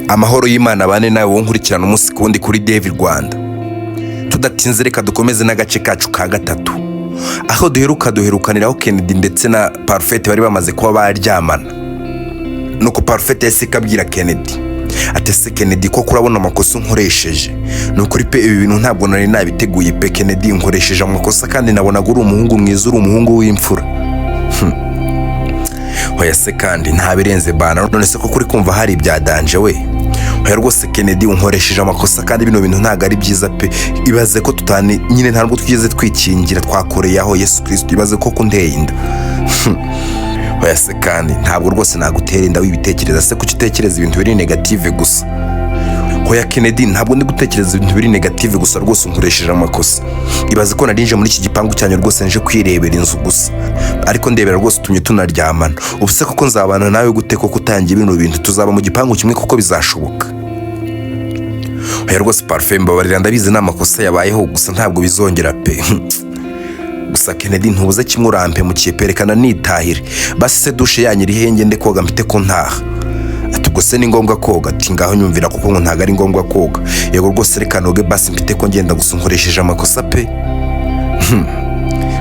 Amahoro y'Imana bane nawe wowe nkurikirana umunsi ku wundi kuri Devi Rwanda. Tudatinze, reka dukomeze n'agace kacu ka gatatu. Aho duheruka, duherukaniraho Kennedy ndetse na Parfait bari bamaze kuba baryamana. Nuko Parfait yahise ikabwira Kennedy ati: "Ese Kennedy, ko kurabona amakosa unkoresheje? Ni ukuri pe, ibi bintu ntabwo nari nabiteguye pe. Kennedy, nkoresheje amakosa kandi nabonaga uri umuhungu mwiza, uri umuhungu w'imfura." "Oya se kandi, nta birenze bana. None se koko uri kumva hari ibya danger we?" "Oya rwose Kennedy, unkoresheje amakosa kandi bino bintu ntabwo ari byiza pe. Ibaze ko tutani nyine, ntabwo twigeze twikingira, twakoreye aho. Yesu Kirisito, ibaze ko kunteye inda." "Oya se kandi, ntabwo rwose nagutera inda, wibitekereza. Se kuki utekereza ibintu biri negative gusa?" "Oya Kennedy, ntabwo ndi gutekereza ibintu biri negative gusa. Rwose unkoresheje amakosa. Ibaze ko nari nje muri iki gipangu cyanyu rwose nje kwirebera inzu gusa, ariko ndebera rwose utumye tunaryamana. Ubu se koko nzabana nawe gute koko utangiye bino bintu? Tuzaba mu gipangu kimwe koko, bizashoboka?" "Oya rwose Parfait, mbabarira, ndabizi ni amakosa yabayeho, gusa ntabwo bizongera pe. Gusa Kennedy, ntubuze kimwe, urampemukiye. Perekana nitahire basi. Se douche yanyu iri hehe? Ngende koga mpite ko ntaha." Ati: "Ubwo se ni ngombwa koga?" Ati: "Ngaho nyumvira kuko ngo ntabwo ari ngombwa koga. Yego rwose, reka noge basi mpite ko ngenda. Gusa nkoresheje amakosa pe.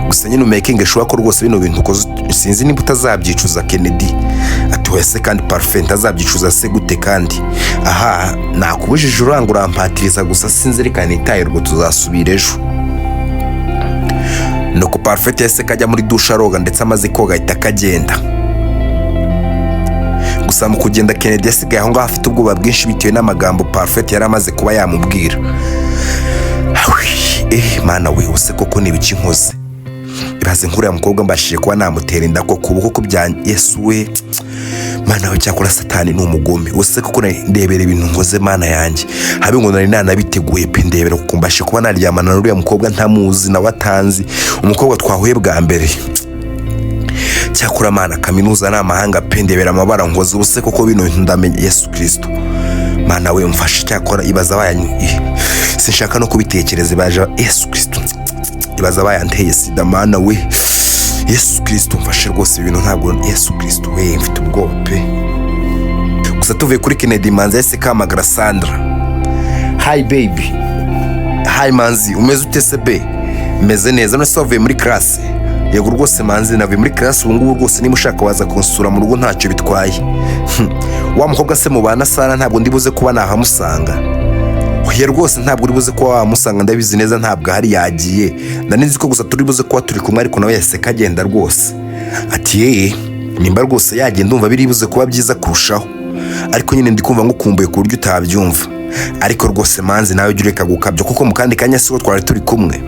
Gusa nyine umakinge sure ko rwose bino bintu ukoze, sinzi niba utazabyicuza, Kennedy." Ati: "Oya se kandi Parfait, ntazabyicuza se gute kandi? Aha nakubujije uranga urampatiriza. Gusa sinzi, reka nitahirwe, tuzasubira ejo." Nuko Parfait yahise kajya muri douche aroga, ndetse amaze koga ahita akagenda. Gusa mu kugenda, Kennedy yasigaye aho ngaho afite ubwoba bwinshi bitewe n'amagambo Parfait yari amaze kuba yamubwira. Awi, eh Mana we, use koko ni ibiki nkoze? Ibaze nk'uriya mukobwa mbashije kuba namutera inda koko? Ubu koko bya Yesu we, Mana we, cyakora Satani ni umugome. Use koko ndebera ibintu nkoze, Mana yanjye, habe ngo nari nanabiteguye pe. Ndebera kuko mbashe kuba naryamana n'uriya mukobwa ntamuzi, nawe atanzi, umukobwa twahuye bwa mbere. Cyakora Mana, kaminuza ni amahanga pe. Ndebera amabara nkoze. Ubuse koko bino bintu ndamenye? Yesu Kirisito, Mana we, mfashe. Cyakora ibaza abaye, sinshaka no kubitekereza. Ibaje, Yesu Kirisito, ibaza bayanteye sida. Mana we, Yesu Kirisito, mfashe rwose, ibintu ntabwo, Yesu Kirisito we, mfite ubwoba pe. Gusa tuvuye kuri Kennedy, Manzi yahise kamagara Sandra. "Hi baby." "Hi Manzi, umeze ute se be?" "Meze neza. None se wavuye muri classe?" "Yego rwose Manzi, navuye muri classe ubu ngubu rwose. Niba ushaka waza kunsura mu rugo, ntacyo bitwaye." "Wa mukobwa se mubana sana, ntabwo ndi buze kuba nahamusanga?" "Oya rwose, ntabwo uri buze kuba wamusanga, ndabizi neza ntabwo ahari, yagiye. Nari nzi ko gusa turi buze kuba turi kumwe, ariko nawe yahise kagenda rwose." Ati: "Yeye, nimba rwose yagenda ndumva biri buze kuba byiza kurushaho, ariko nyine ndi kumva ngukumbuye ku buryo utabyumva." "Ariko rwose Manzi, nawe ujya ureka gukabya kuko mu kandi kanya siko twari turi kumwe?"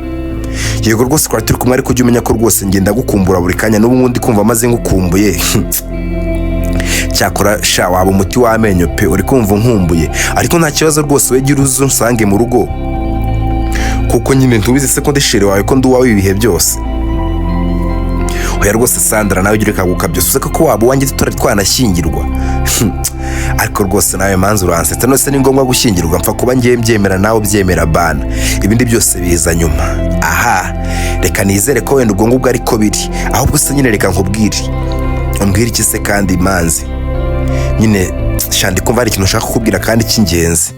"Yego rwose twari turi kumwe, ariko ujya umenya ko rwose ngenda gukumbura buri kanya. N'ubu ngubu ndi kumva maze ngukumbuye. Cyakora sha, waba umuti w'amenyo pe. Uri kumva unkumbuye, ariko nta kibazo rwose, we gira uze unsange mu rugo, kuko nyine ntubizi se ko ndi chéri wawe, ko ndi uwawe ibihe byose?" "Oya rwose Sandra, nawe ujya ureka gukabya. Uzi ko waba uwanjye tutari twanashyingirwa?" "Ariko rwose nawe Manzi uransetsa. None se ni ngombwa gushyingirwa? Mpfa kuba ngiye mbyemera nawe ubyemera bana, ibindi byose biza nyuma." "Aha, reka nizere ko wenda ubwo ngubwo ariko biri. Ahubwo se nyine reka nkubwire." "Umbwire iki se kandi Manzi?" "Nyine sha, ndi kumva hari ikintu ushaka kukubwira kandi cy'ingenzi."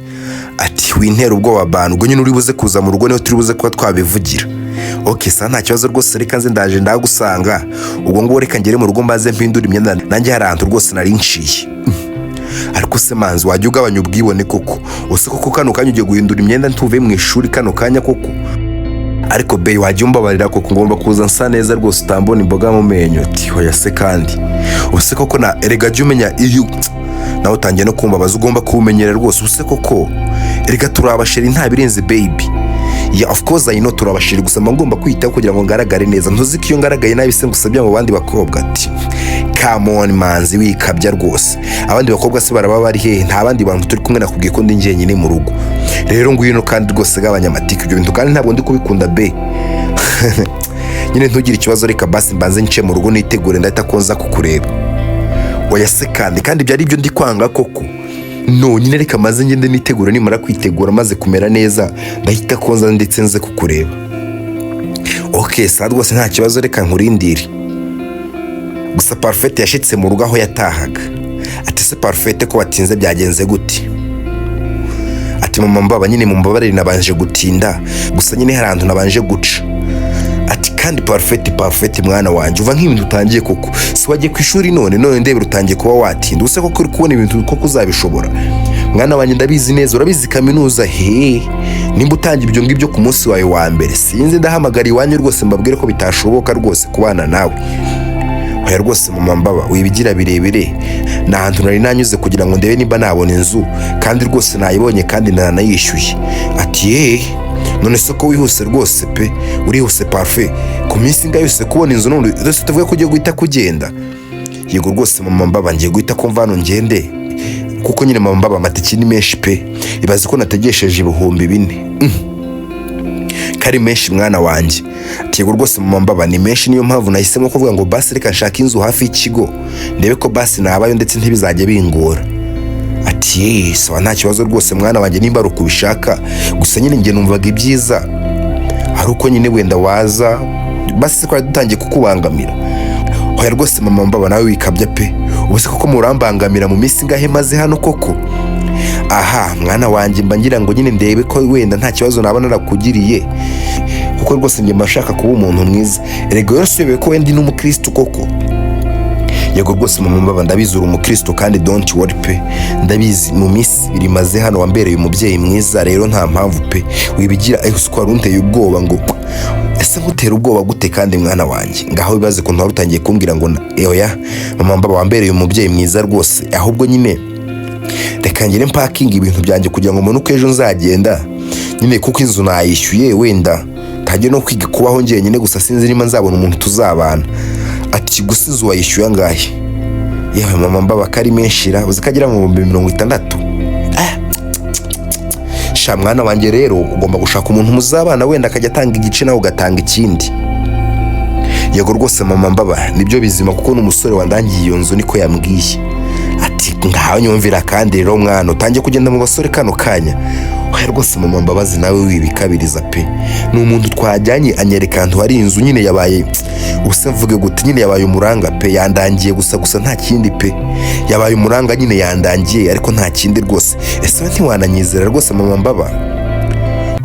Ati: "Wintera ubwoba bana. Ubwo nyine uri buze kuza mu rugo niho turi buze kuba twabivugira." "Ok sa, nta kibazo rwose, reka nze, ndaje ndagusanga. Ubwo ngubu reka ngere mu rugo mbaze mpindure imyenda, nanjye hari ahantu rwose nari nciye." "Ariko se Manzi, wajya ugabanya ubwibone koko? Use koko kano kanya ugiye guhindura imyenda, ntuve mu ishuri kano kanya koko? Ariko bae, wajya umbabarira koko, ngomba kuza nsa neza rwose, utambona imboga mu menyo." Ati: "Hoya se kandi, ubuse koko na erega jya umenya iyo nawe utangiye no kumbabaza, ugomba kuwumenyera rwose. Ubuse koko, erega turi abachéri, nta birenze baby." "Yeah, of course I know turi abachéri, gusa mba ngomba kwitaho kugira ngo ngaragare neza. Ntuzi ko iyo ngaragaye nabi se ngusabye mu bandi bakobwa?" Ati: "Come on Manzi, wikabya rwose. Abandi bakobwa se baraba bari hehe? Nta bandi bantu turi kumwe, nakubwiye ko ndi njyenyine mu rugo. Rero ngwino kandi rwose gabanya amatike, ibyo bintu kandi ntabwo ndi kubikunda be. Nyine ntugire ikibazo, reka basi mbanze nce mu rugo nitegure, ndahita ko nza kukureba." "Oya se kandi byari ibyo ndi kwanga koko? No nyine reka maze ngende nitegure, nimara kwitegura maze kumera neza ndahita konza ndetse nze kukureba." "Ok sa rwose, nta kibazo, reka nkurindire." Gusa Parfait yashitse mu rugo aho yatahaga. Ati: "Se Parfait, ko watinze, byagenze gute?" Ati: "Mama mbaba, nyine mumbabarire nabanje gutinda, gusa nyine hari ahantu nabanje guca." Ati: "Kandi Parfait, Parfait mwana wanjye, uva nk'ibintu utangiye koko, si wagiye ku ishuri none ndebera utangiye kuba watinda. Ubuse koko uri kubona ibintu koko uzabishobora? Mwana wanjye, ndabizi neza, urabizi kaminuza he. Nimba utangiye ibyo ngibyo ku munsi wawe wa mbere, sinzi, ndahamagara iwanyu rwose mbabwire ko bitashoboka rwose kubana nawe." "Oya rwose mama mbaba, wibigira birebire, ni ahantu nari nanyuze kugira ngo ndebe nimba nabona inzu, kandi rwose nayibonye kandi nanayishyuye." Ati: "Yeee, none se ko wihuse rwose pe, urihuse Parfait, ku minsi ingahe yose kubona inzu? None rwose tuvuge ko ugiye guhita kugenda?" "Yego rwose mama mbaba, ngiye guhita ko mva hano ngende, kuko nyine mama mbaba amatike ni menshi pe. Ibaze ko nategesheje 4000." "Kari menshi mwana wanjye." Ati: "Yego rwose mama mbaba, ni menshi, niyo mpamvu nahisemo kuvuga ngo basi reka nshake inzu hafi y'ikigo, ndebe ko basi nabayo ndetse ntibizajya bingora." Ati: "Yeee, sawa, nta kibazo rwose mwana wanjye, nimba ari uko ubishaka. Gusa nyine njye numvaga ibyiza ari uko nyine wenda waza basi twari dutangiye kukubangamira." "Oya rwose mama mbaba, nawe wikabya pe. Ubu se koko murambangamira mu minsi ingahe maze hano koko?" "Aha mwana wanjye, mba ngira ngo nyine ndebe ko wenda nta kibazo naba narakugiriye, kuko rwose njye mba nshaka kuba umuntu mwiza. Erega rero uyobewe ko wenda ndi n'umukristo koko?" "Yego rwose mama mbaba, ndabizi uri umukristo, kandi don't worry pe, ndabizi mu minsi ibiri maze hano wambereye umubyeyi mwiza, rero nta mpamvu pe, wibigira. Eh, uko wari unteye ubwoba ngo." "Ese nkutera ubwoba gute kandi mwana wanjye? Ngaho bibaze ukuntu wari utangiye kumbwira ngo oya mama mbaba, wambereye umubyeyi mwiza rwose. Ahubwo nyine reka ngire mpakinga ibintu byanjye kugira ngo mbone uko ejo nzagenda nyine, kuko inzu nayishyuye, wenda ntajya no kwiga kubaho njyenyine, gusa sinzi niba nzabona umuntu tuzabana." Ati: "Gusa inzu wayishyuye angahe?" "Yewe mama mbaba, ko ari menshi ra, uzi ko agera mu 60,000." "Ah, sha mwana wanjye, rero ugomba gushaka umuntu muzabana, wenda akajya atanga igice nawe ugatanga ikindi." "Yego rwose mama mbaba, nibyo bizima, kuko n'umusore wandangiye iyo nzu niko yambwiye." Ati: "Ngaho nyumvira kandi rero mwana, utangiye kugenda mu basore kano kanya." "Oya rwose mama Mbabazi, nawe wibikabiriza pe. Ni umuntu twajyanye anyereka ahantu hari inzu nyine, yabaye, ubuse mvuge gute nyine, yabaye umuranga pe, yandangiye gusa nta kindi pe. Yabaye umuranga nyine, yandangiye ariko nta kindi rwose. Ese we ntiwananyizera rwose mama mbaba?"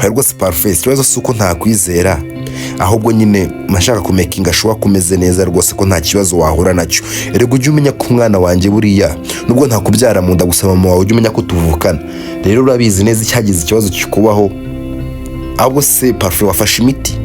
"Oya rwose Parfait, ikibazo si uko ntakwizera, ahubwo nyine mashaka kumakinga sure kumeze neza rwose, ko nta kibazo wahura nacyo. Erega ujye umenya ko umwana wanjye buriya nubwo ntakubyara mu nda, gusa mama wawe ujye umenya ko tuvukana. Rero urabizi neza icyagize ikibazo kikubaho. Ahubwo se Parfait, wafashe imiti?"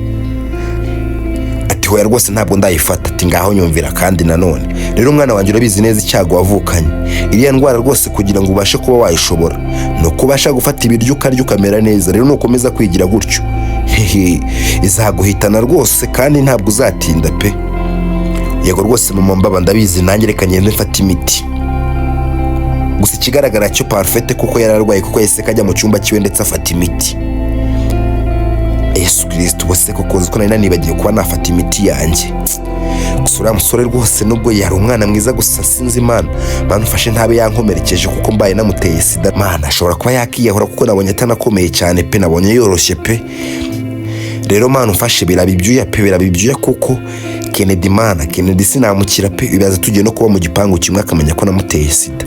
Ati: "Hoya rwose, ntabwo ndayifata." Ati: "Ngaho nyumvira kandi nanone rero umwana wanjye, urabizi neza icyago wavukanye, iriya ndwara rwose kugira ngo ubashe kuba wayishobora ni uko ubasha gufata ibiryo ukarya ukamera neza. Rero nukomeza kwigira gutyo, hehe, izaguhitana rwose kandi ntabwo uzatinda pe." "Yego rwose mama mbaba, ndabizi nanjye, reka ngende mfate imiti." Gusa ikigaragara cyo Parfait kuko yari arwaye, kuko yahise kajya mu cyumba cyiwe ndetse afata imiti. Yesu Kirisito, ubuse koko uzi ko nari nanibagiwe kuba nafata imiti yanjye? Gusa uriya musore rwose nubwo yari umwana mwiza, gusa sinzi Imana, Mana ufashe ntabe yankomerekeje, kuko mbaye namuteye sida, Mana, ashobora kuba yakiyahura, kuko nabonye atanakomeye cyane pe, nabonye yoroshye pe. Rero Mana umfashe, biraba ibyuya pe, biraba ibyuya, kuko Kennedy, Mana, Kennedy sinamukira pe. Bibaza tugiye no kuba mu gipangu kimwe akamenya ko namuteye sida.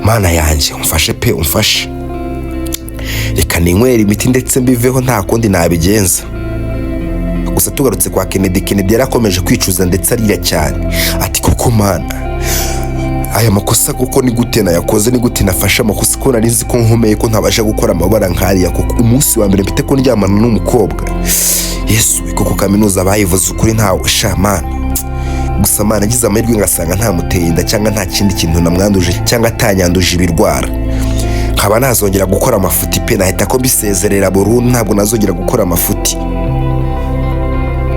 Mana yanjye umfashe pe, umfashe. Reka ninywere imiti ndetse mbiveho, nta kundi nabigenza." Gusa tugarutse kwa Kennedy, Kennedy yarakomeje kwicuza ndetse arira cyane. Ati: "Koko Mana, aya makosa kuko ni gute nayakoze? Ni gute nafashe amakosa, ko nari nzi ko nkomeye, ko ntabasha gukora amabara nk'ariya koko? Umunsi wa mbere mfite ko ndyamana n'umukobwa. Yesu, koko kaminuza bayivuze ukuri, ntawe sha Mana. Gusa Mana, agize amahirwe ngasanga ntamuteye inda cyangwa nta kindi kintu namwanduje cyangwa atanyanduje ibirwara, nkaba nazongera gukora amafuti pe, nahita ko mbisezerera burundu, ntabwo nazongera gukora amafuti."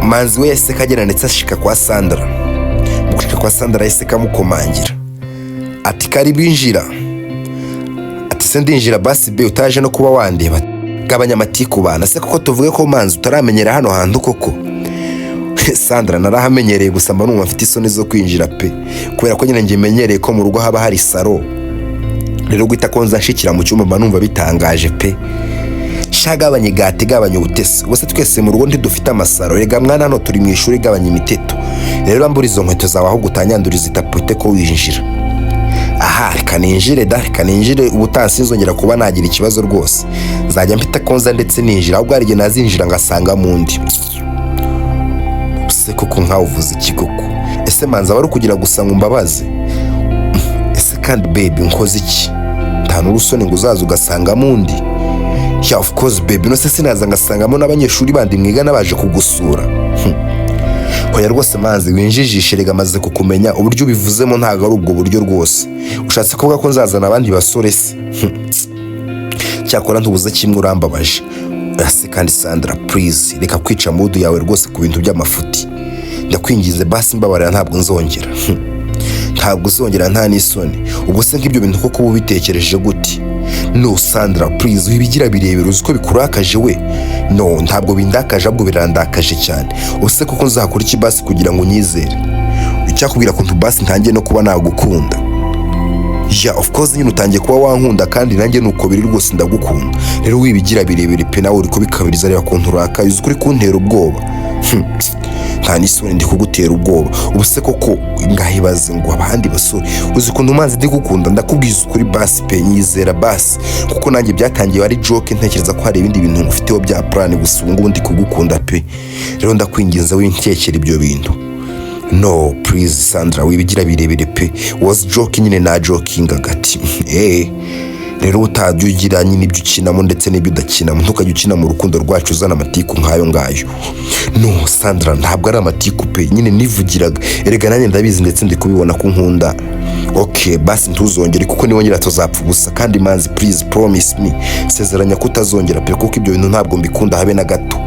Manzi we yahise kagera ndetse ashika kwa Sandra. Mu gushika kwa Sandra yahise kamukomangira. Ati: "Kari binjira." Ati: "Se ndinjira basi be utaje no kuba wandeba? Gabanya amatiku bana. Se koko tuvuge ko Manzi utaramenyera hano hantu koko?" "Sandra, narahamenyereye, gusa mba numva mfite isoni zo kwinjira pe, kubera ko nyine njye menyereye ko mu rugo haba hari saro. Rero guhita ko nza nshikira mu cyumba mba numva bitangaje pe." "Sha gabanya igati, gabanya ubutesi. Ubuse twese mu rugo ntidufite amasaro? Rega mwana, hano turi mu ishuri, gabanya imiteto. Rero rambura izo nkweto zawe ahubwo utanyanduriza itapi, uhite ko winjira." Aha, reka ninjire da, reka ninjire. Ubutaha sinzongera kuba nagira ikibazo rwose, nzajya mpita konza ndetse ninjira. Ahubwo hari igihe nazinjira ngasangamo undi. Se koko nkawe uvuze iki koko? Ese manza wari ukugira gusa ngo umbabaze? Ese kandi baby, nkoze iki? Nta n'urusoni ngo uzaza ugasangamo undi? Yeah, of course baby. No se sinaza ngasangamo n'abanyeshuri bandi mwigana baje kugusura? Hoya rwose manzi, winjijishe. Rega amaze kukumenya, uburyo ubivuzemo ntabwo ari ubwo buryo rwose. Ushatse kuvuga ko nzazana abandi basore se? Cyakora ntubuze kimwe, urambabaje. Ese kandi Sandra, please, reka kwica mood yawe rwose ku bintu by'amafuti. Ndakwinginze basi, mbabarira, ntabwo nzongera. Ntabwo uzongera, nta n'isoni. Ubwo se nk'ibyo bintu koko uba ubitekereje gute? No Sandra, please, wibigira birebire. Uzi ko bikurakaje we? No, ntabwo bindakaje, ahubwo birandakaje cyane. Ubuse koko nzakora iki basi kugira ngo unyizere? Icyakubwira kuntu basi ntangiye no kuba nagukunda. Yeah, of course nyine utangiye kuba wankunda, kandi nanjye nuko biri rwose, ndagukunda. Rero wibigira birebire pe, nawe uri kubikabiriza. Reba kuntu urakaye, uzi ko uri kuntera ubwoba? Nta n'isoni, ndi kugutera ubwoba? Ubu se koko ngahibaze ngo abandi basore? Uzi ukuntu mazi ndi gukunda? Ndakubwiza ukuri basi pe, nyizera basi, kuko nanjye byatangiye ari joke, ntekereza ko hari ibindi bintu ngufiteho bya plan. Gusa ubu ngubu ndi kugukunda pe. Rero ndakwinginze, winkekera ibyo bintu. No, please Sandra, wibigira birebire pe, was joke nyine, na jokinga gati. Rero utajya ugira nyine ibyo ukinamo ndetse n'ibyo udakinamo. Ntukajya ukina mu rukundo rwacu uzana amatiku nk'ayo ngayo. No Sandra, ntabwo ari amatiku pe, nyine nivugiraga. Erega nanjye ndabizi ndetse ndi kubibona ko unkunda. Ok, basi ntuzongere, kuko niwongera tuzapfa ubusa. Kandi manzi, please promise me, sezeranya ko utazongera pe, kuko ibyo bintu ntabwo mbikunda habe na gato.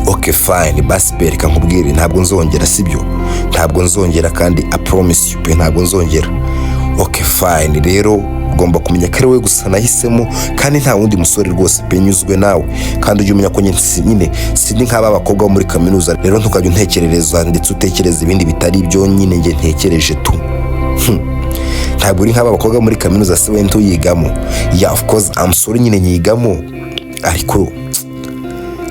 Ok, fine, basi pe, reka nkubwire, ntabwo nzongera, sibyo? Ntabwo nzongera kandi I promise you pe, ntabwo nzongera. Ok, fine. Rero ugomba kumenya ko ari wowe gusa nahisemo kandi nta wundi musore rwose pe, nyuzwe nawe. Kandi ujye umenya ko nyine sindi nk'aba bakobwa bo muri kaminuza. Rero ntukajya untekerereza ndetse utekereza ibindi bitari ibyo nyine njye ntekereje tu. Ntabwo uri nk'aba bakobwa bo muri kaminuza. Se wenda uyigamo? Yeah, of course, I'm sorry, nyine nyigamo, ariko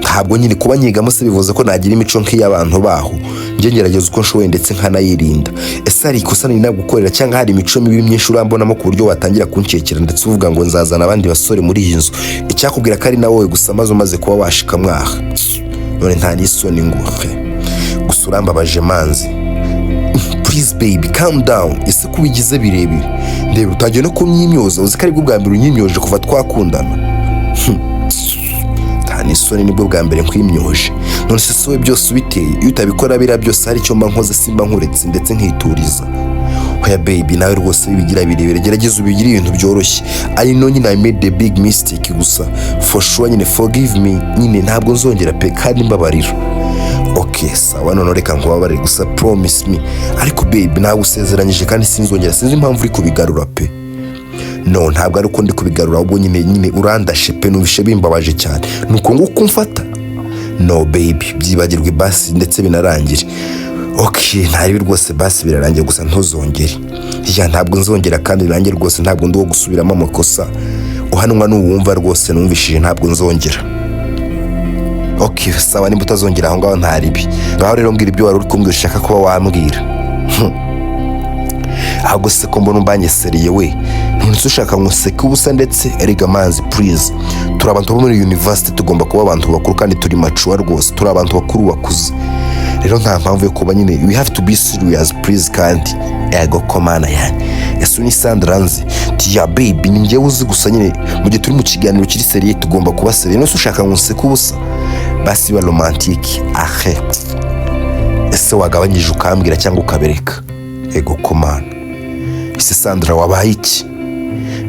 ntabwo nyine kuba nyigamo se bivuze ko nagira imico nk'iy'abantu baho. Njye ngerageza uko nshoboye ndetse nkanayirinda. Ese hari ikosa nari nagukorera, cyangwa hari imico mibi myinshi urambonamo ku buryo watangira kunkekera ndetse uvuga ngo nzazana abandi basore muri iyi nzu? Icyakubwira ko ari na wowe gusa maze umaze kuba washika mwaha. None nta n'isoni ngo he. Gusa urambabaje manzi. Please baby, calm down. Ese ko ubigize birebire? Ndeba utangiye no kumyimyoza. Uzi ko aribwo bwa mbere unyimyoje kuva twakundana? Nta n'isoni, nibwo bwa mbere nkwimyoje. None se wowe byose ubiteye? Iyo utabikora biriya byose, hari icyo mba nkoze? Simba nkuretse ndetse nkituriza? Oya baby, nawe rwose wibigira birebire, gerageza ubigire ibintu byoroshye. I know nyine I made the big mistake, gusa for sure nyine forgive me nyine, ntabwo nzongera pe, kandi mbabarira. Ok, sawa, none reka nkubabarire, gusa promise me. Ariko baby, nagusezeranyije kandi sinzongera. Sinzi impamvu uri kubigarura pe. No, ntabwo ari uko ndi kubigarura, ahubwo nyine urandashe pe, numvishe bimbabaje cyane. Nuko nguko umfata? No baby, byibagirwe basi ndetse binarangire. Ok, ntaribi rwose, basi birarangiye, gusa ntuzongere. Yeah, ntabwo nzongera, kandi nanjye rwose ntabwo ndi uwo gusubiramo amakosa. Uhanwa n'uwumva rwose. Numvishije, ntabwo nzongera. Ok, sawa, nimba utazongera aho ngaho ntaribi. Ngaho rero mbwira ibyo wari uri kumbwira, ushaka kuba wambwira. Ahubwo se ko mbona umbanye sérieux we? None se ushaka ngo useke ubusa? Ndetse erega manzi, please, turi abantu bo muri university, tugomba kuba abantu bakuru kandi turi mature rwose, turi abantu bakuru bakuze. Rero nta mpamvu yo kuba nyine, we have to be serious, please. Kandi ego komana yanjye, ese ni Sandra nzi? Tiya baby, ni njyewe uzi. Gusa nyine mu gihe turi mu kiganiro kiri sérieux, tugomba kuba sérieux. None se ushaka ngo useke ubusa? Basi ba romantique ahe. Ese wagabanyije ukambwira cyangwa ukabereka? Ego komana, ese Sandra wabaye iki?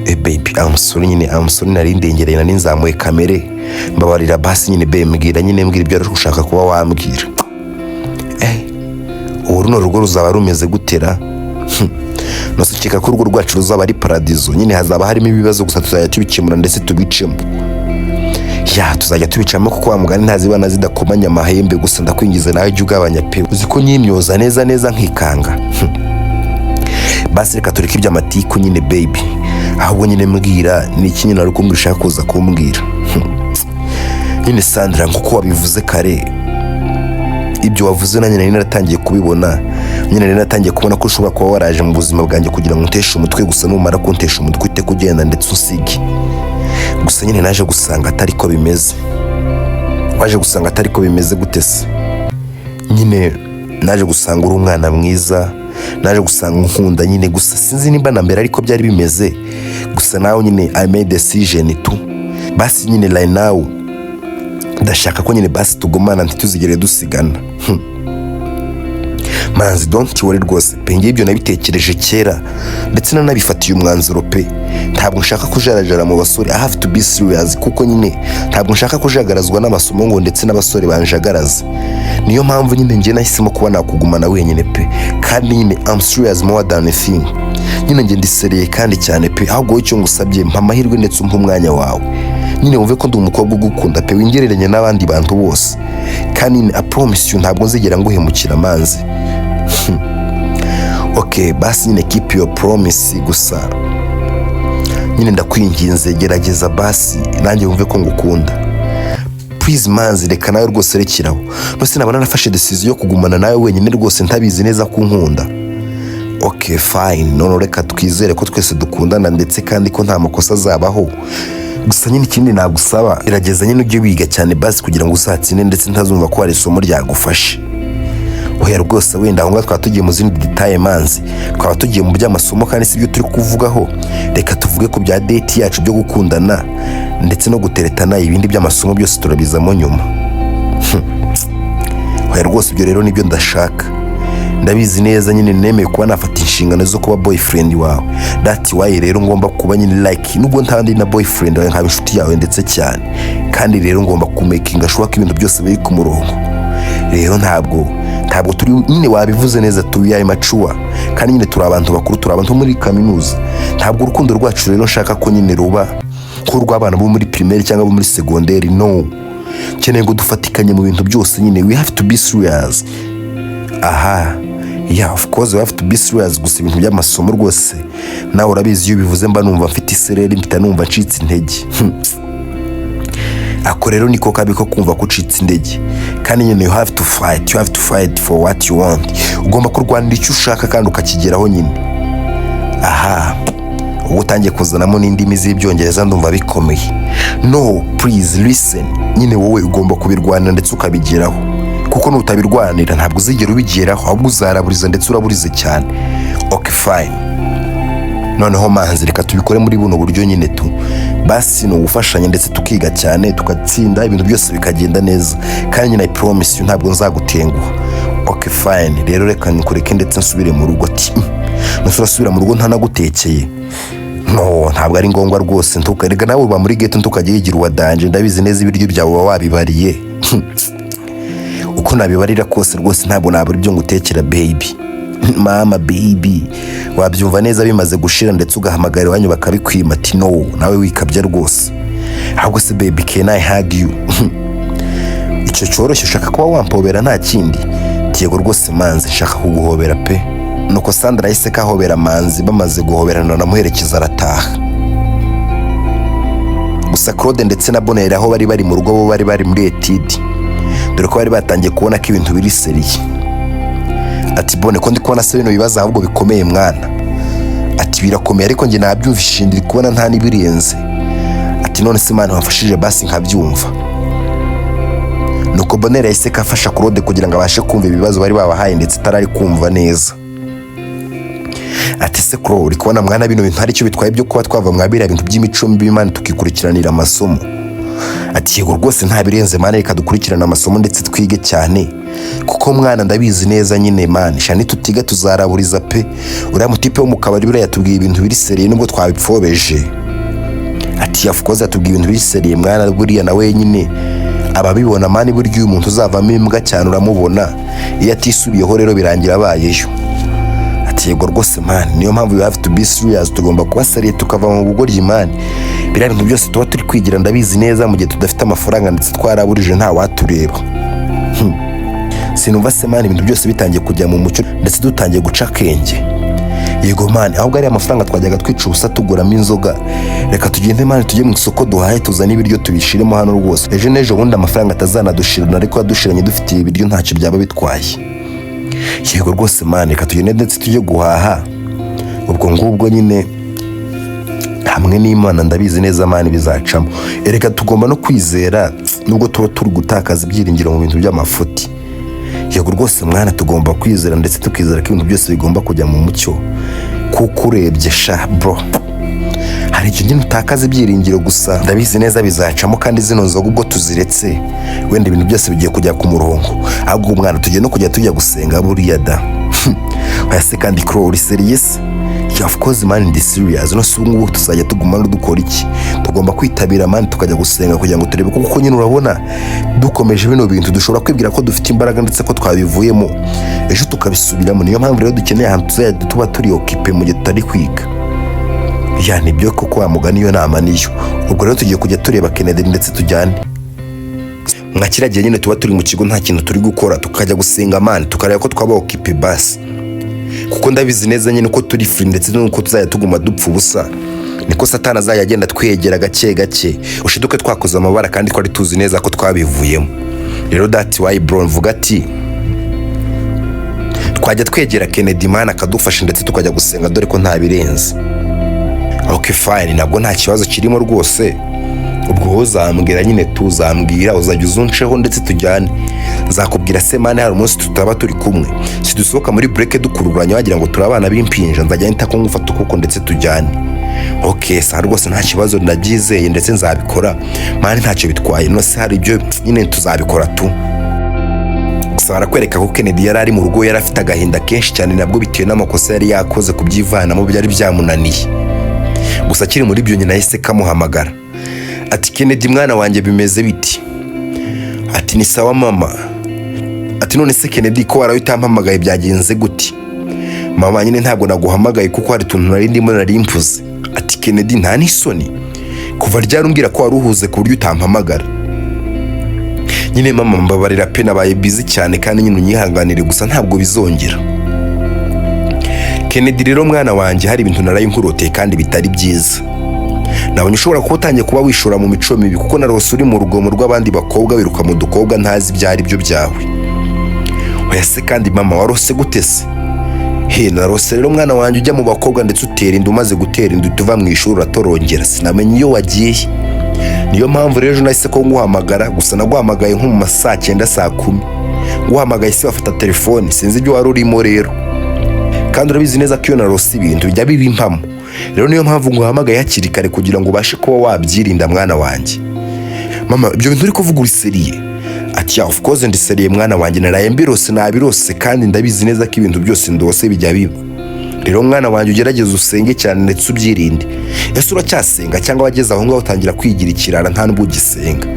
E baby, I'm sorry nyine, I'm sorry, nari ndengereye, nari nzamuye kamere, mbabarira basi nyine babe. Mbwira nyine, mbwira ibyo wari ushaka kuba wambwira. Ubu runo rugo ruzaba rumeze gutera? Nose ukeka ko urugo rwacu ruzaba ari paradizo? Nyine hazaba harimo ibibazo, gusa tuzajya tubikemura ndetse tubicemo. Yeah, tuzajya tubicamo, kuko wa mugani ntazibana zidakomanya amahembe. Gusa ndakwingiza, nawe jya ugabanya pe. Uzi ko nyimyoza neza neza nkikanga? Basi reka tureke iby'amatiku nyine baby, ahubwo nyine mbwira ni iki nyine wari kumbwira, ushaka kuza kumbwira nyine. Sandra, nkuko wabivuze kare, ibyo wavuze nanjye nari naratangiye kubibona. Nyine rero natangiye kubona ko ushobora kuba waraje mu buzima bwanjye kugira ngo unteshe umutwe gusa, numara kuntesha umutwe uhite kugenda ndetse usige. Gusa nyine naje gusanga atari ko bimeze. Waje gusanga atari ko bimeze gute se? Nyine naje gusanga uri umwana mwiza, naje gusanga unkunda nyine. Gusa sinzi nimba na mbere ariko byari bimeze. Gusa nawe nyine I made decision tu. Basi nyine right now ndashaka ko nyine basi tugumana, ntituzigere dusigana. Manzi, don't worry rwose pe, ngiye ibyo nabitekereje kera ndetse nanabifatiye umwanzuro pe. Ntabwo nshaka kujarajara mu basore. I have to be serious, kuko nyine ntabwo nshaka kujagarazwa n'amasomo ngo ndetse n'abasore banjagaraze. Niyo mpamvu nyine njye nahisemo kuba nakugumana wenyine pe. Kandi nyine I'm serious more than a thing. Nyine njye ndi sérieux kandi cyane pe. Ahubwo wowe icyo ngusabye, mpa amahirwe ndetse umpe umwanya wawe nyine, wumve ko ndi umukobwa ugukunda pe, wingereranye n'abandi bantu bose. Kandi nyine I promise you, ntabwo nzigera nguhemukira, Manzi. Ok, basi nyine keep your promise. Gusa nyine ndakwinginze, gerageza basi nanjye wumve ko ngukunda, please. Manzi, reka nawe rwose, rekeraho. Nose nabona nafashe decision yo kugumana nawe wenyine rwose ntabizi neza ko unkunda? Ok, fine. None reka twizere ko twese dukundana ndetse kandi ko nta makosa azabaho. Gusa nyine ikindi nagusaba, gerageza nyine ujye wiga cyane basi kugira ngo uzatsinde ndetse ntazumva ko hari isomo ryagufashe. Oya rwose, wenda aho ngaho twaba tugiye mu zindi détails, Manzi, twaba tugiye mu by'amasomo kandi si byo turi kuvugaho. Reka tuvuge ku bya date yacu, byo gukundana ndetse no guteretana. Ibindi by'amasomo byose turabizamo nyuma. Oya rwose, ibyo rero nibyo ndashaka. Ndabizi neza nyine nemeye kuba nafata inshingano zo kuba boyfriend wawe. That's why rero ngomba kuba nyine like, nubwo ntandi na boyfriend wawe, nkaba inshuti yawe ndetse cyane. Kandi rero ngomba kumakinga sure ko ibintu byose biri ku murongo. Rero ntabwo turi nyine, wabivuze neza, turi ayo macuwa kandi nyine turi abantu bakuru, turi abantu bo muri kaminuza. Ntabwo urukundo rwacu rero nshaka ko nyine ruba nk'urw'abana bo muri primaire cyangwa bo muri secondaire. No, nkeneye ngo dufatikanye mu bintu byose nyine. We have to be serious. Aha, yeah, of course we have to be serious. Gusa ibintu by'amasomo rwose nawe urabizi, iyo ubivuze mba numva mfite isereri, mpita numva ncitse intege. Ako rero niko kabi ko kumva ko ucitse intege. Kandi nyine you have to fight, you have to fight for what you want. Ugomba kurwanira icyo ushaka kandi ukakigeraho nyine. Aha, ubwo utangiye kuzanamo n'indimi z'Ibyongereza, ndumva bikomeye. No, please listen. Nyine wowe ugomba kubirwanira ndetse ukabigeraho, kuko nutabirwanira ntabwo uzigera ubigeraho, ahubwo uzaraburiza ndetse uraburize cyane. Ok, fine. Noneho Manzi, reka tubikore muri buno buryo nyine tu. Basi ni ugufashanya ndetse tukiga cyane, tugatsinda, ibintu byose bikagenda neza. Kandi nyine I promise you, ntabwo nzagutenguha. Ok, fine. Rero reka nkureke ndetse nsubire mu rugo. Ati nuse urasubira mu rugo ntanagutekeye? No, ntabwo ari ngombwa rwose. Ntukarega nawe uba muri ghetto, ntukajya yigira uwa danger. Ndabizi neza ibiryo byawe uba wabibariye. Uko nabibarira kose rwose ntabwo nabura ibyo ngutekera, baby, mama baby. Wabyumva neza bimaze gushira ndetse ugahamagara iwanyu bakabikwima. Ati no, nawe wikabya rwose. Ahubwo se baby, can I hug you? Icyo cyoroshye, ushaka kuba wampobera nta kindi? Yego rwose Manzi, nshaka kuguhobera pe. Nuko Sandra yahise kahobera Manzi. Bamaze guhoberana aramuherekeza arataha. Gusa Claude ndetse na Bonheur aho bari bari mu rugo, bo bari bari muri étude, dore ko bari batangiye kubona ko ibintu biri sérieux. Ati Bone, ko ndi kubona se bino bibazo ahubwo bikomeye mwana? Ati birakomeye, ariko njye nabyumvishije, ndi kubona nta n'ibirenze. Ati none se Imana wamfashije basi nkabyumva. Nuko Bonheur yahise afasha Claude kugira ngo abashe kumva ibibazo bari babahaye ndetse atarari kumva neza. Ati se Claude, uri kubona mwana bino bintu hari icyo bitwaye byo kuba twava mwa biriya bintu by'imico mibi Imana, tukikurikiranira amasomo? Ati yego rwose, nta birenze man, reka dukurikirane amasomo ndetse twige cyane, kuko mwana ndabizi neza nyine man, sha nitutiga tuzaraburiza pe. Uriya mutipe wo mu kabari buriya yatubwiye ibintu biri sérieux nubwo twabipfobeje. Ati of course yatubwiye ibintu biri sérieux mwana, buriya nawe nyine ababibona man. Burya uyu muntu uzavamo imbwa cyane uramubona, iyo atisubiyeho rero birangira abayeyo. Ati yego rwose man, niyo mpamvu you have to be serious. Tugomba kuba sérieux tukava mu bugoryi man. Biriya bintu byose tuba turi kwigira, ndabizi neza mu gihe tudafite amafaranga ndetse twaraburije nta watureba. Sinumva se man ibintu byose bitangiye kujya mu mucyo ndetse dutangiye guca akenge? Yego man, ahubwo ariya mafaranga twajyaga twica ubusa tuguramo inzoga, reka tugende man, tujye mu isoko duhahe, tuzane ibiryo tubishiremo hano rwose. Ejo n'ejo bundi amafaranga atazanadushirana, ariko yadushiranye dufitiye ibiryo ntacyo byaba bitwaye. Yego rwose man, reka tugende ndetse tujye guhaha. Ubwo ngubwo nyine hamwe n'Imana, ndabizi neza man, bizacamo. Ereka tugomba no kwizera nubwo tuba turi gutakaza ibyiringiro mu bintu by'amafuti. Yego rwose mwana, tugomba kwizera ndetse tukizera ko ibintu byose bigomba kujya mu mucyo, kuko urebye sha bro, hari igihe nyine utakaza ibyiringiro. Gusa ndabizi neza bizacamo, kandi zino nzoga ubwo tuziretse wenda ibintu byose bigiye kujya ku murongo. Ahubwo umwana tugiye no kujya tujya gusenga buriya da. Oya se kandi Kro, uri serious? Yeah, of course man, ndi serious. No se ubu ngubu tuzajya tuguma no dukora iki? Tugomba kwitabira man, tukajya gusenga kugira ngo turebe, kuko nyine urabona dukomeje bino bintu dushobora kwibwira ko dufite imbaraga ndetse ko twabivuyemo, ejo tukabisubiramo. Niyo mpamvu rero dukeneye ahantu tuzajya tuba turi occupé mu gihe tutari kwiga. Yeah, nibyo koko, wa mugani iyo nama niyo. Ubwo rero tugiye kujya tureba Kennedy ndetse tujyane mwa kiriya gihe nyine tuba turi mu kigo nta kintu turi gukora, tukajya gusenga man, tukareba ko twaba occupé basi, kuko ndabizi neza nyine uko turi free ndetse n'uko tuzajya tuguma dupfa ubusa, niko Satani azajya agenda twegera gake gake, ushiduke twakoze amabara kandi twari tuzi neza ko twabivuyemo. Rero that's why bro, mvuga ati twajya twegera Kennedy man, akadufasha ndetse tukajya gusenga, dore ko nta birenze. Ok fine, nabwo nta kibazo kirimo rwose. Ubwo wowe uzambwira nyine, tuzambwira uzajya uzunceho ndetse tujyane. Nzakubwira se man, hari umunsi tutaba turi kumwe? Si dusohoka muri break dukururanya wagira ngo turi abana b'impinja? Nzajya nita ko ngufata ukuboko ndetse tujyane. Ok sawa rwose, nta kibazo, ndabyizeye ndetse nzabikora man, ntacyo bitwaye. No se hari ibyo nyine tuzabikora tu. Gusa barakwereka ko Kennedy yari ari mu rugo, yari afite agahinda kenshi cyane, nabwo bitewe n'amakosa yari yakoze, kubyivanamo byari byamunaniye. Gusa akiri muri ibyo, nyina yahise kamuhamagara ati: "Kennedy mwana wanjye, bimeze biti?" Ati: "Ni sawa mama." Ati: "None se Kennedy, ko waraye utampamagaye, byagenze gute?" "Mama nyine ntabwo naguhamagaye kuko hari utuntu nari ndimo, nari mpuze." Ati: "Kennedy, nta n'isoni? Kuva ryari umbwira ko wari uhuze ku buryo utampamagara?" "Nyine mama, mbabarira pe, nabaye busy cyane kandi nyine unyihanganire, gusa ntabwo bizongera." "Kennedy rero mwana wanjye, hari ibintu naraye nkuroteye kandi bitari byiza. Nabonye ushobora kuba utangiye kuba wishora mu mico mibi, kuko narose uri mu rugomo rw'abandi bakobwa, wiruka mu dukobwa ntazi ibyo ari byo byawe." "Oya se kandi mama, warose gute se?" "He, narose rero mwana wanjye ujya mu bakobwa ndetse utera inda. Umaze gutera inda uhita uva mu ishuri uratorongera, sinamenya iyo wagiye. Niyo mpamvu rero ejo nahise ko nguhamagara. Gusa naguhamagaye nko mu ma saa 9, saa 10, nguhamagaye se wafata telefone, sinzi ibyo wari urimo. Rero kandi urabizi neza ko iyo narose ibintu bijya biba impamo. Rero niyo mpamvu nguhamagaye hakiri kare kugira ngo ubashe kuba wabyirinda mwana wanjye." "Mama, ibyo bintu uri kuvuga uri sérieux?" Ati: "Yeah, of course ndi sérieux mwana wanjye, naraye mbirose, nabirose kandi ndabizi neza ko ibintu byose ndose bijya biba. Rero mwana wanjye, ugerageze usenge cyane ndetse ubyirinde. Ese uracyasenga cyangwa wageze aho ngaho utangira kwigira ikirara, nta nubwo ugisenga?"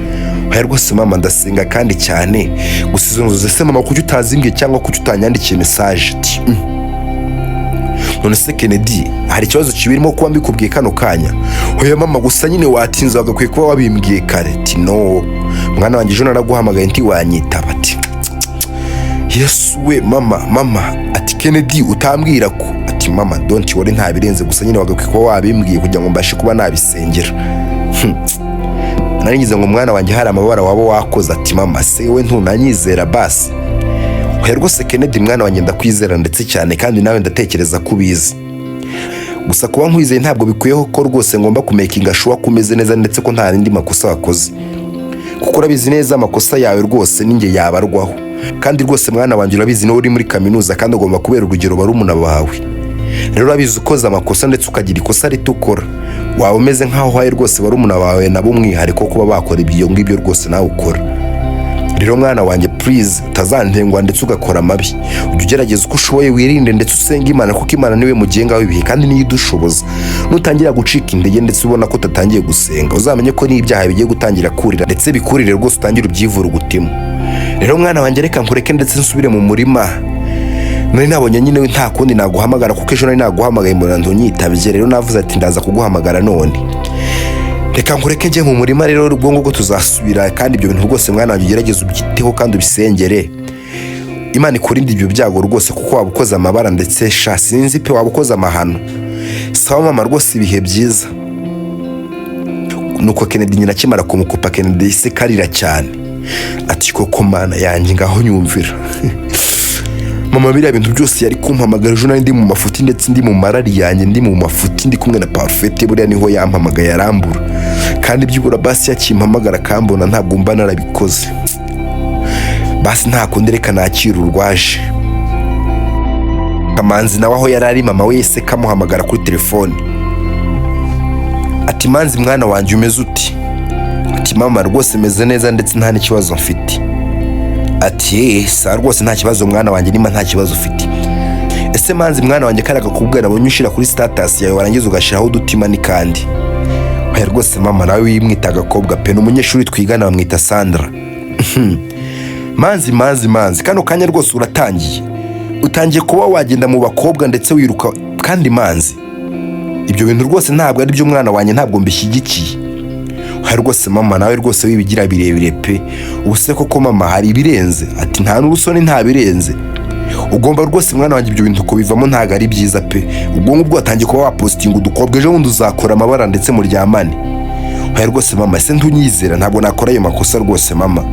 "Oya rwose mama, ndasenga kandi cyane. Gusa izo nzozi se mama, kuki utazimbwiye cyangwa kuki utanyandikiye message?" Ati: "None se Kennedy, hari ikibazo kibirimo kuba mbikubwiye kano kanya?" "Oya mama, gusa nyine watinze, wagakwiye kuba wabimbwiye kare." Ati: "No mwana wanjye, ejo naraguhamagaye ntiwanyitaba." Ati: "Yesu we mama, mama!" Ati: "Kennedy, utambwira ko?" Ati: "Mama, don't worry, nta birenze, gusa nyine wagakwiye kuba wabimbwiye kugira ngo mbashe kuba nabisengera. Nari ngize ngo mwana wanjye hari amabara waba wakoze." Ati: "Mama se we ntunanyizera basi?" "Oya rwose Kennedy mwana wanjye, ndakwizera ndetse cyane, kandi nawe ndatekereza ko ubizi. Gusa kuba nkwizeye ntabwo bikwiyeho ko rwose ngomba kumakinga sure ko umeze neza ndetse ko nta rindi makosa wakoze, kuko urabizi neza amakosa yawe rwose ninjye yabarwaho. Kandi rwose mwana wanjye, urabizi niba uri muri kaminuza kandi ugomba kubera urugero barumuna bawe. Rero urabizi ukoze amakosa ndetse ukagira ikosa rito ukora, waba umeze nk'aho uhaye rwose barumuna bawe nabo umwihariko kuba bakora ibyo ngibyo rwose nawe ukora. Rero mwana wanjye, please, utazantengwa ndetse ugakora amabi. Ujye ugerageza uko ushoboye wirinde ndetse usenge Imana, kuko Imana niwe mugenga w'ibihe kandi niyo idushoboza. Nutangira gucika intege ndetse ubona ko utatangiye gusenga, uzamenye ko n'ibyaha bigiye gutangira kurira ndetse bikurire rwose, utangire ubyivurugutemo. Rero mwana wanjye, reka nkureke ndetse nsubire mu murima. Nari nabonye nyine nta kundi naguhamagara, kuko ejo nari naguhamagaye mbona ntunyitabye. Rero navuze ati ndaza kuguhamagara none. Reka nkureke njye mu murima rero, ubwo ngubwo tuzasubira. Kandi ibyo bintu rwose mwana wanjye, ugerageze ubyiteho kandi ubisengere, Imana ikurinde ibyo byago rwose, kuko waba ukoze amabara ndetse sha sinzi pe, waba ukoze amahano." "Sawa mama rwose, ibihe byiza." Nuko Kennedy nyina akimara kumukupa, Kennedy yahise karira cyane ati: "Koko Mana yanjye, ngaho nyumvira." Mama, biriya bintu byose yari kumpamagara ejo nari ndi mu mafuti, ndetse ndi mu marari yanjye, ndi mu mafuti, ndi kumwe na Parfait. Buriya niho yampamagaye arambura, kandi byibura basi yakimpamagara akambona, ntabwo mba narabikoze. Basi nta kundi, reka nakira urwaje. Kamanzi nawe aho yari ari, mama wese kamuhamagara kuri telefone ati: "Manzi mwana wanjye, umeze uti?" Ati: "Mama, rwose meze neza, ndetse nta n'ikibazo mfite." Ati: "Eee, sa rwose nta kibazo mwana wanjye, niba nta kibazo ufite. Ese Manzi mwana wanjye, kariya gakobwa nabonye ushyira kuri status yawe, warangiza ugashyiraho udutima, ni kandi?" "Oya rwose mama, nawe wimwita agakobwa pe, ni umunyeshuri twigana, bamwita Sandra." "Manzi, Manzi, Manzi, kano kanya rwose uratangiye, utangiye kuba wagenda mu bakobwa ndetse wiruka. Kandi Manzi, ibyo bintu rwose ntabwo ari byo mwana wanjye, ntabwo mbishyigikiye." "Oya rwose mama, nawe rwose wibigira birebire pe. Ubu se koko mama, hari ibirenze?" Ati: "Nta n'ubusoni, nta birenze. Ugomba rwose mwana wanjye ibyo bintu kubivamo, ntabwo ari byiza pe. Ubwo ngubwo watangiye kuba wapositinga udukobwa, ejo bundi uzakora amabara ndetse muryamane." "Oya rwose mama, ese ntunyizera? Ntabwo nakora ayo makosa rwose mama."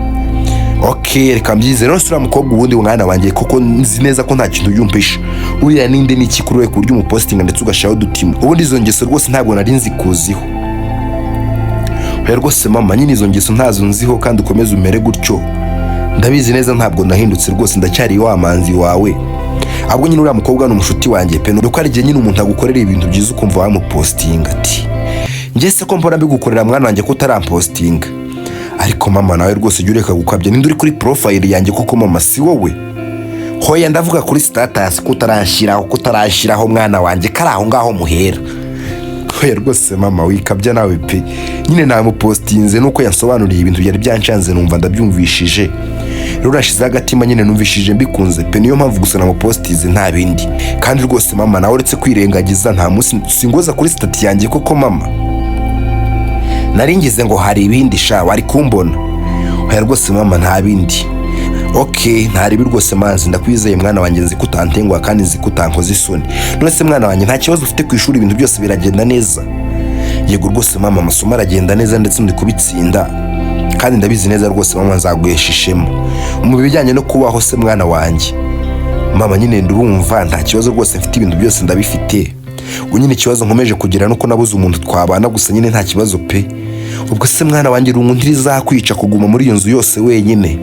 "Ok, reka mbyizere. None se uriya mukobwa ubundi mwana wanjye, koko nzi neza ko nta kintu yumvisha, uriya ninde, n'iki kuri we ku buryo umupositinga ndetse ugashyiraho udutima? Ubundi izo ngeso rwose ntabwo nari nzi kuziho." "Oya rwose mama, nyine izo ngeso ntazo nziho, kandi ukomeze umere gutyo. Ndabizi neza ntabwo nahindutse rwose, ndacyari wa Manzi wawe. Ahubwo nyine uriya mukobwa ni umushuti wanjye pe, nuko hari igihe nyine umuntu agukorera ibintu byiza ukumva wamupositinga." Ati: "Njye se ko mbona mbigukorera mwana wanjye, ko utarampositinga?" "Ariko mama, nawe rwose jya ureka gukabya. Ninde uri kuri profile yanjye koko mama, si wowe?" "Hoya, ndavuga kuri status, ko utarashyiraho, ko utarashyiraho mwana wanjye, kari aho ngaho muhera." "Oya rwose mama, wikabya nawe pe. Nyine namupositinze nuko yansobanuriye ibintu byari byanshanze, numva ndabyumvishije. Rero urashizeho agatima nyine, numvishije mbikunze pe, niyo mpamvu gusa namupositinze, nta bindi. Kandi rwose mama, nawe uretse kwirengagiza, nta munsi singoza kuri status yanjye koko mama. Nari ngize ngo hari ibindi sha, wari kumbona." "Oya rwose mama, nta bindi." "Ok, nta ribi rwose Manzi, ndakwizeye mwana wanjye, nzi ko utantenguha kandi nzi ko utankoza isoni. None se mwana wanjye, nta kibazo ufite ku ishuri, ibintu byose biragenda neza?" "Yego rwose mama, amasomo aragenda neza, ndetse ndi kubitsinda, kandi ndabizi neza rwose mama, nzaguhesha ishema. Mu bijyanye no kubaho se mwana wanjye?" "Mama, nyine ndumva nta kibazo rwose mfite, ibintu byose ndabifite. Ubu nyine ikibazo nkomeje kugira nuko nabuze umuntu twabana gusa, nyine nta kibazo pe." "Ubwo se mwana wanjye, irungu ntirizakwica kuguma muri iyo nzu yose wenyine?"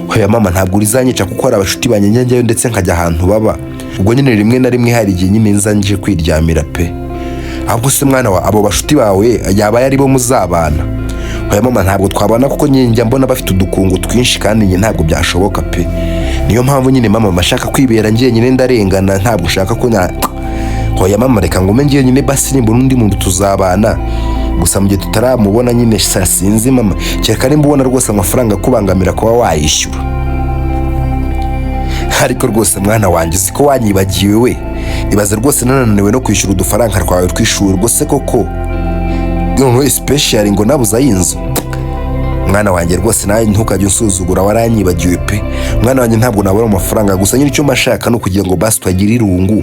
"Oya mama, ntabwo rizanyica, kuko hari abashuti banjye njya njyayo ndetse nkajya ahantu baba. Ubwo nyine rimwe na rimwe hari igihe nyine nza nje kwiryamira pe." "Ahubwo se mwana wa, abo bashuti bawe yaba ari bo muzabana?" "Oya mama, ntabwo twabana, kuko nyine njya mbona bafite udukungu twinshi, kandi njye ntabwo byashoboka pe. Niyo mpamvu nyine mama mashaka kwibera njyenyine, ndarengana, ntabwo ushaka ko na hoya mama, reka ngume njyenyine basi, nimbona undi muntu tuzabana. Gusa mu gihe tutaramubona nyine sa sinzi mama, kereka nimba ubona rwose amafaranga akubangamira kuba wayishyura. Ariko rwose mwana wanjye, uzi ko wanyibagiwe we? Ibaze rwose nananiwe no kwishyura udufaranga twawe tw'ishuri rwose koko, noneho especially ngo nabuze ay'inzu. Mwana wanjye rwose, nawe ntukajye unsuzugura, waranyibagiwe pe. Mwana wanjye, ntabwo nabura amafaranga, gusa nyine icyo mashaka ni ukugira ngo basi tugire irungu,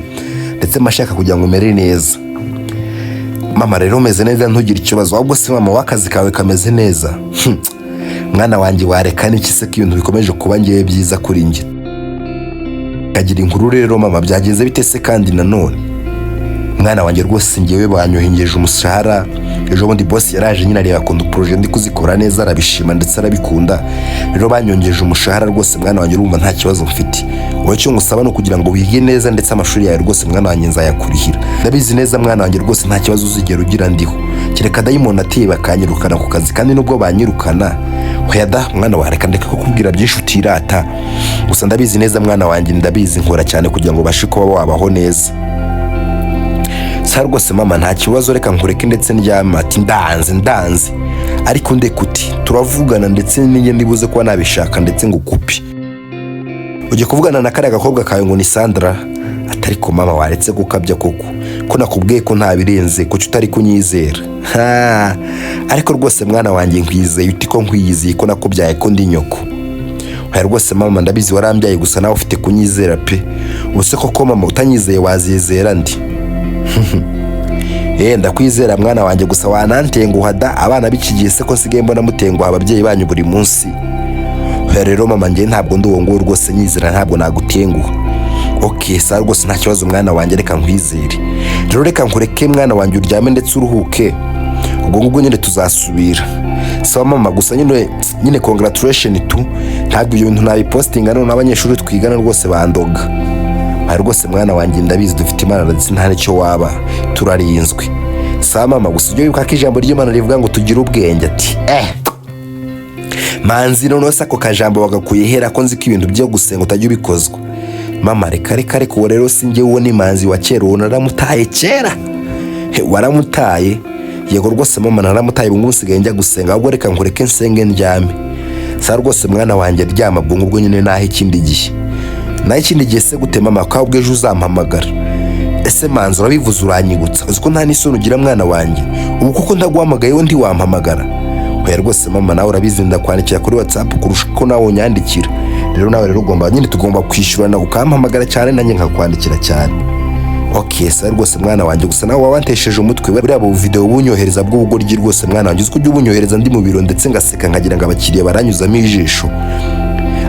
ndetse mashaka kugira ngo umere neza mama. Rero umeze neza, ntugire ikibazo. Ahubwo se mama, w'akazi kawe kameze neza?" "Mwana wanjye, wareka n'iki se ko ibintu bikomeje kuba ngewe byiza kuri njye?" Kagira inkuru rero mama, byagenze bite se kandi nanone? "Mwana wanjye rwose, ngewe banyohengeje umushahara ejo bundi. Boss yaraje nyine areba ukuntu projet ndi kuzikora neza, arabishima ndetse arabikunda. Rero banyongeje umushahara rwose mwana wanjye, urumva nta kibazo mfite. Wowe icyo ngusaba ni ukugira ngo wige neza, ndetse amashuri yawe rwose mwana wanjye nzayakurihira. Ndabizi neza mwana wanjye rwose, nta kibazo uzigera ugira ndiho, kereka dayimoni ateye bakanyirukana ku kazi. Kandi nubwo banyirukana, hoya da mwana wawe, reka ndeke kukubwira byinshi utirata. Gusa ndabizi neza mwana wanjye, ndabizi nkora cyane kugira ngo ubashe kuba wabaho neza." "Sa rwose mama, nta kibazo, reka nkureke ndetse ndyama." Ati: "Ndanze, ndanze, ariko ndeka uti turavugana, ndetse n'inge ndibuze kuba nabishaka ndetse ngo ukupi ujye kuvugana na kariya gakobwa kawe ngo ni Sandra." Atari ko mama, waretse gukabya koko, ko nakubwiye ko nta birenze, kuki utari kunyizera? "Ha, ariko rwose mwana wanjye, nkwizeye uti ko nkwiyizeye, ko nakubyaye, ko ndi nyoko." "Oya rwose mama, ndabizi warambyaye, gusa nawe ufite kunyizera pe. Ubu se koko mama, utanyizeye wazizera ndi?" "Eh, ndakwizera mwana wanjye, gusa wanantenguha da. Abana b'iki gihe se ko nsigaye mbona mutenguha ababyeyi banyu buri munsi? Oya rero mama, njye ntabwo ndi uwo nguwo rwose, nyizera, ntabwo nagutenguha." Ok, sawa rwose, nta kibazo mwana wanjye, reka nkwizere. Rero reka nkureke mwana wanjye, uryame ndetse uruhuke, ubwo ngubwo nyine tuzasubira. Sawa mama, gusa nyine congratulation tu. Ntabwo ibyo bintu nabipostinga none abanyeshuri twigana rwose bandoga. Aha rwose mwana wanjye, ndabizi dufite Imana ndetse nta n'icyo waba, turarinzwe. Sawa mama, gusa ujye wibuka ko ijambo ry'Imana rivuga ngo tugire ubwenge. Ati manzi, noneho se ako kajambo wagakuye hera, ko nzi ko ibintu byo gusenga utajya ubikozwa? Mama, reka reka reka, uwo rero si njye, uwo ni Manzi wa kera, uwo naramutaye kera. He, waramutaye? Yego rwose mama, naramutaye, ubu ngubu nsigaye njya gusenga. Ahubwo reka nkureke nsenge ndyame. Sawa rwose mwana wanjye, ryama, ubwo ngubwo nyine naho ikindi gihe. Naho ikindi gihe se gute mama, ko ahubwo ejo uzampamagara? Ese Manzi, urabivuze uranyibutsa, uzi ko nta n'isoni ugira mwana wanjye? Ubu kuko ntaguhamagaye we ntiwampamagara? Oya rwose mama, nawe urabizi ndakwandikira kuri WhatsApp kurusha uko nawe unyandikira. Rero nawe rero ugomba nyine, tugomba kwishyurana, ukampamagara cyane nanjye nkakwandikira cyane. Ok, sawa rwose mwana wanjye, gusa nawe waba wantesheje umutwe. Buriya bu video bunyohereza bw'ubugoryi rwose mwana wanjye, uzi ko ujya ubunyohereza ndi mu biro ndetse ngaseka nkagira ngo abakiriya baranyuzamo ijisho.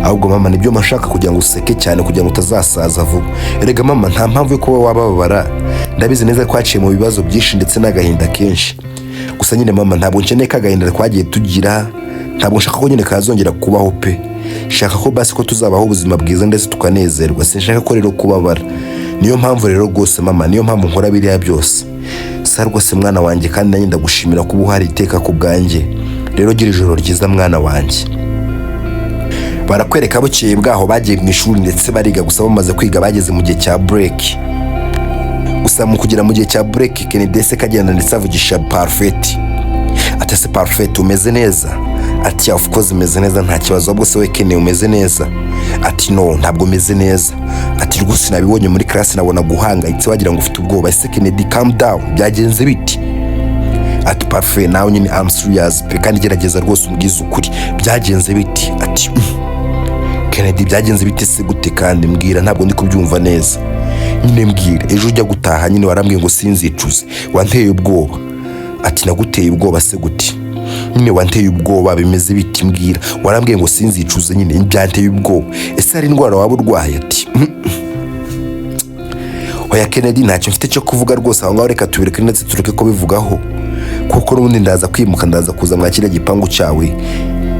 Ahubwo mama, nibyo mashaka kugira ngo useke cyane, kugira ngo utazasaza vuba. Erega mama, nta mpamvu yo kuba wababara, ndabizi neza ko twaciye mu bibazo byinshi ndetse n'agahinda kenshi. Gusa nyine mama, ntabwo nkeneye ko agahinda twagiye tugira, ntabwo nshaka ko nyine kazongera kubaho pe. Shaka ko basi ko tuzabaho ubuzima bwiza ndetse tukanezerwa, sinshaka ko rero kubabara. Niyo mpamvu rero rwose mama, niyo mpamvu nkora biriya byose. Sawa rwose mwana wanjye, kandi nanjye ndagushimira kuba uhari iteka ku bwanjye. Rero gira ijoro ryiza mwana wanjye. Barakwereka bukeye bwaho bagiye mu ishuri ndetse bariga. Gusa bamaze kwiga bageze mu gihe cya break. Gusa mu kugera mu gihe cya break, Kennedy se kagenda ndetse avugisha Parfait. Ati ese Parfait, umeze neza? Ati of course umeze neza, nta kibazo. Ahubwo se we Kenny, umeze neza? Ati no, ntabwo umeze neza. Ati rwose nabibonye muri class, nabona guhangayitse wagira ngo ufite ubwoba. Ese Kennedy, calm down, byagenze biti? Ati Parfait, nawe nyine I'm serious pe, kandi gerageza rwose umbwize ukuri, byagenze biti? Ati Kennedy, byagenze bite se gute kandi? Mbwira, ntabwo ndi kubyumva neza nyine, mbwira. Ejo ujya gutaha nyine warambwiye ngo sinzicuze, wanteye ubwoba. Ati naguteye ubwoba se gute? Nyine wanteye ubwoba, bimeze biti? Mbwira. Warambwiye ngo sinzicuze, nyine byanteye ubwoba. Ese hari indwara waba urwaye? Ati oya Kennedy, ntacyo mfite cyo kuvuga rwose aho ngaho, reka tubireke ndetse tureke kubivugaho, kuko n'ubundi ndaza kwimuka, ndaza kuza mwa kiriya gipangu cyawe.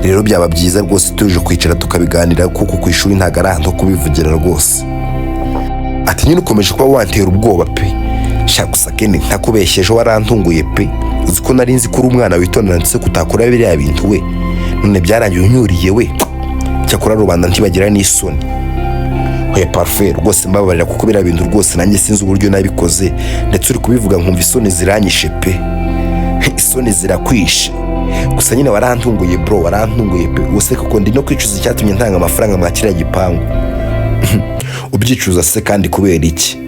Rero byaba byiza rwose tuje kwicara tukabiganira, kuko ku ishuri ntabwo ari ahantu ho kubivugira rwose. Ati nyine ukomeje kuba wantera ubwoba pe. Sha gusa Kenny, ntakubeshye, ejo warantunguye pe. Uzi ko nari nzi ko uri umwana witondera ndetse kutakora biriya bintu we? None byarangiye unyuriye we. Cyakora rubanda ntibagira n'isoni. Oya Parfait, rwose mbabarira, kuko biriya bintu rwose nanjye sinzi uburyo nabikoze, ndetse uri kubivuga nkumva isoni ziranyishe pe. Isoni zirakwishe. Gusa nyine warantunguye bro, warantunguye pe. Ubuse koko ndi no kwicuza icyatumye ntanga amafaranga mwa kiriya gipangu. Ubyicuza se kandi kubera iki?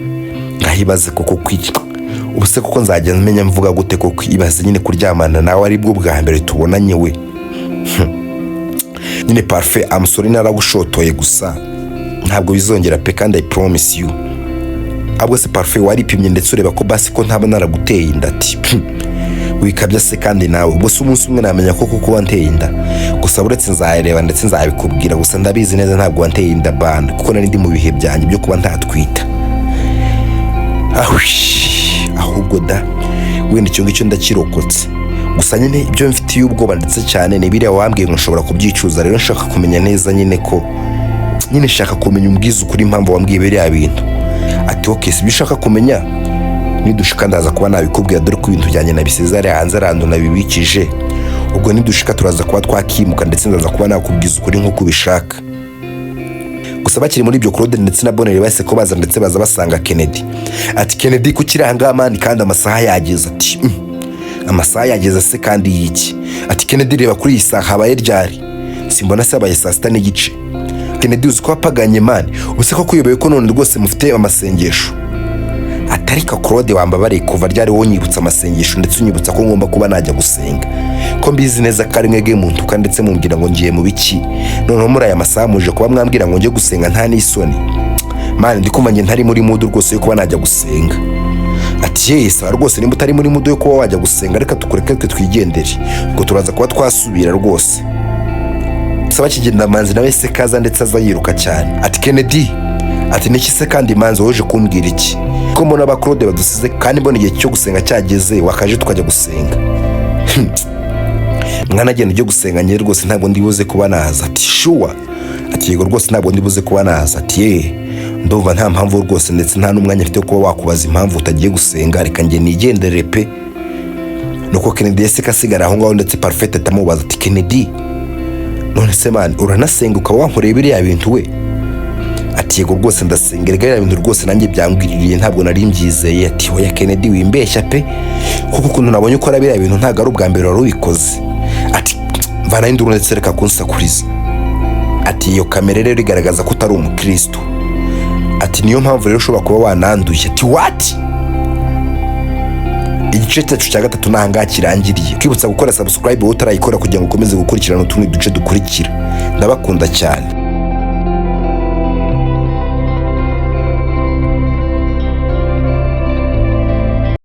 Nkahibaze koko kwiki? Ubuse koko nzajya menya mvuga gute koko? Ibaze nyine kuryamana nawe aribwo bwa mbere tubonanye we. Nyine Parfait, I'm sorry, naragushotoye, gusa ntabwo bizongera pe, kandi I promise you. Ahubwo se Parfait, waripimye ndetse ureba ko basi ko ntaba naraguteye inda? Ati wikabya se kandi nawe, ubwo se umunsi umwe namenya ko kuko wanteye inda? Gusa uretse nzayareba ndetse nzabikubwira. Gusa ndabizi neza ntabwo wanteye inda bana, kuko nari ndi mu bihe byanjye byo kuba ntatwita. Ahwi, ahubwo da wenda icyo ngicyo ndakirokotse. Gusa nyine ibyo mfitiye ubwoba ndetse cyane ni biriya wambwiye ngo nshobora kubyicuza. Rero nshaka kumenya neza nyine ko nyine nshaka kumenya, umbwize ukuri impamvu wambwiye biriya bintu. Ati ok, si ibyo ushaka kumenya, nidushika ndaza kuba nabikubwira, dore ko ibintu byanjye nabisize ari hanze ahantu nabibikije. Ubwo nidushika turaza kuba twakimuka ndetse ndaza kuba nakubwiza ukuri nk'uko ubishaka. Gusa bakiri muri ibyo, Claude ndetse na Bonheur bahise ko baza ndetse baza basanga Kennedy. Ati Kennedy, kuki uri ahangaha man, kandi amasaha yageze? Ati amasaha yageze se kandi yiki?" Ati Kennedy, reba kuri iyi saha, habaye ryari? Simbona se habaye saa 6:30? Kennedy, uzi ko wapaganye man? Ubuse ko kuyobewe ko none rwose mufite amasengesho? Atarika Claude, wambabariye, kuva ryari wowe unyibutsa amasengesho ndetse unyibutsa ko ngomba kuba najya gusenga, ko mbizi neza ko ari mwebwe muntuka ndetse mumbwira ngo ngiye mu biki? Noneho muri aya masaha muje kuba mwambwira ngo njye gusenga, nta n'isoni man? Ndi kumva njye ntari muri mood rwose yo kuba najya gusenga. Ati yes rwose, nimba utari muri mood yo kuba wajya gusenga, reka tukureke twe twigendere, ubwo turaza kuba twasubira rwose. Gusa bakigenda, Manzi nawe se kaza ndetse aza yiruka cyane. Ati Kennedy. Ati: "Niki se kandi manzi? Woje kumbwira iki ko mbona aba Claude badusize, kandi mbona igihe cyo gusenga cyageze? Wakaje tukajya gusenga." "Mwana, agenda ujye gusenga, njye rwose ntabwo ndibuze kuba naza." Ati: "Sure?" Ati: "Yego rwose, ntabwo ndibuze kuba naza." Ati: "Ye, ndumva nta mpamvu rwose, ndetse nta n'umwanya mfite wo kuba wakubaza impamvu utagiye gusenga. Reka njye nigendere pe." Nuko Kennedy yahise asigara aho ngaho, ndetse Parfait atamubaza ati: "Kennedy, none se man, uranasenga ukaba wankoreye biriya bintu we?" Ati: "Yego rwose, ndasenga. Reka, biriya bintu rwose nanjye byangwiririye, ntabwo nari mbyizeye." Ati: "Oya Kennedy, wimbeshya pe, kuko ukuntu nabonye ukora biriya bintu ntabwo ari ubwa mbere wari ubikoze." Ati: "Mvanaho induru, ndetse reka kunsakuriza." Ati: "Iyo kamere rero igaragaza ko utari umukristo." Ati: "Niyo mpamvu rero ushobora kuba wananduye." Ati: "What?" Igice cyacu cya gatatu ni ahangaha kirangiriye. Kwibutsa gukora subscribe wowe utarayikora, kugira ngo ukomeze gukurikirana utundi duce dukurikira. Ndabakunda cyane.